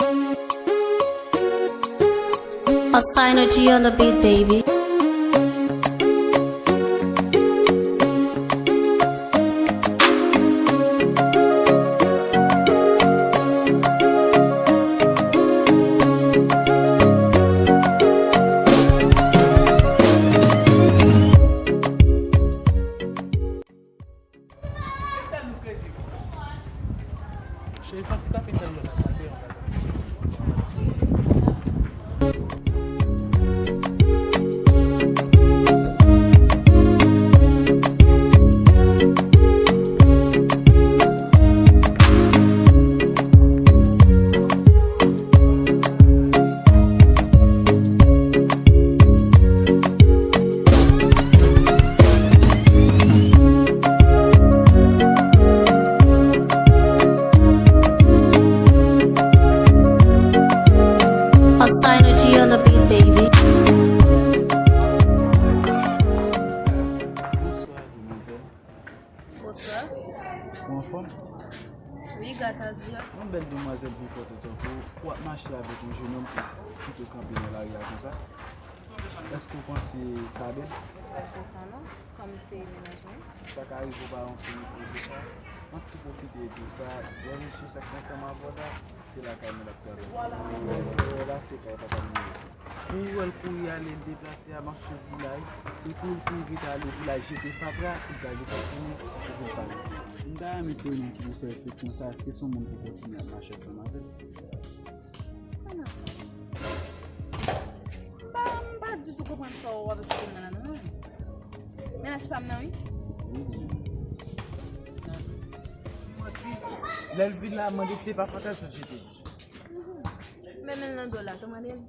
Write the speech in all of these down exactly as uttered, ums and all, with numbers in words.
A Synergy on the beat, baby. Cheri, fò ti tape tèl lòt la, tape yon bagay. A Synergy on the beat, baby. Bonswa, demwazèl. Bonswa. Ou anfòm? Wi, gras a Dye. Yon bèl demwazèl byen pòtan tankou w, w ap mache avèk yon jennonm ki kite w kanpe nan lari a konsa. Èske w panse sa bèl? M pa t fè sa non, kòm se mennaj mwen. Sa ka rive w pa yon fi ki fè sa. M ap tou pwofite di w sa, wè mesye sa k ansanm avè w la, se lakay mwen l ap travay. Èske w wè la, se kay papa m li ye. Pou w wè l kouri ale, l deplase a, m ap swiv vilaj. Se pou l kouri rete ale vilaj, jete fatra, li ka jete fini, li vin pale. M ta renmen se yon moun ki pou fè efèk konsa, èske se yon moun pou kontinye ap mache ansanm avè l? Kòman sa? M pa, m pa ditou konprann sa w ap eksplike m nan la non. Mennaj pa m nan wi. Wi, wi. Manti. Lè l vin la, mande se pa fatra sou jete. Men men l nan dlo la, tou mande l.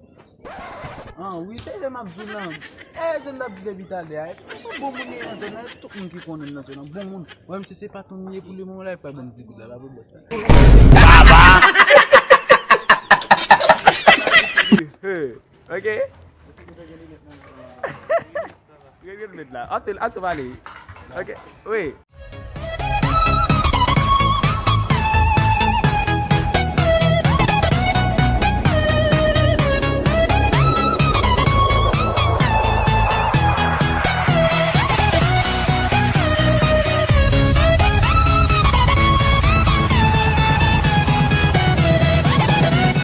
Ah, wi, se jan m ap di w lan. E, jan m t ap di depi talè a. Epi se, se yon bon moun li ye nan zòn nan, tout moun ki konnen l nan zòn nan, bon moun. Wè, misye se patwon m li ye pou le moman la, li pral ban m dizwit la, pa pou bòs la. Ok. Ret, ret, ret la. An tou, an tou pale. Ok, wi.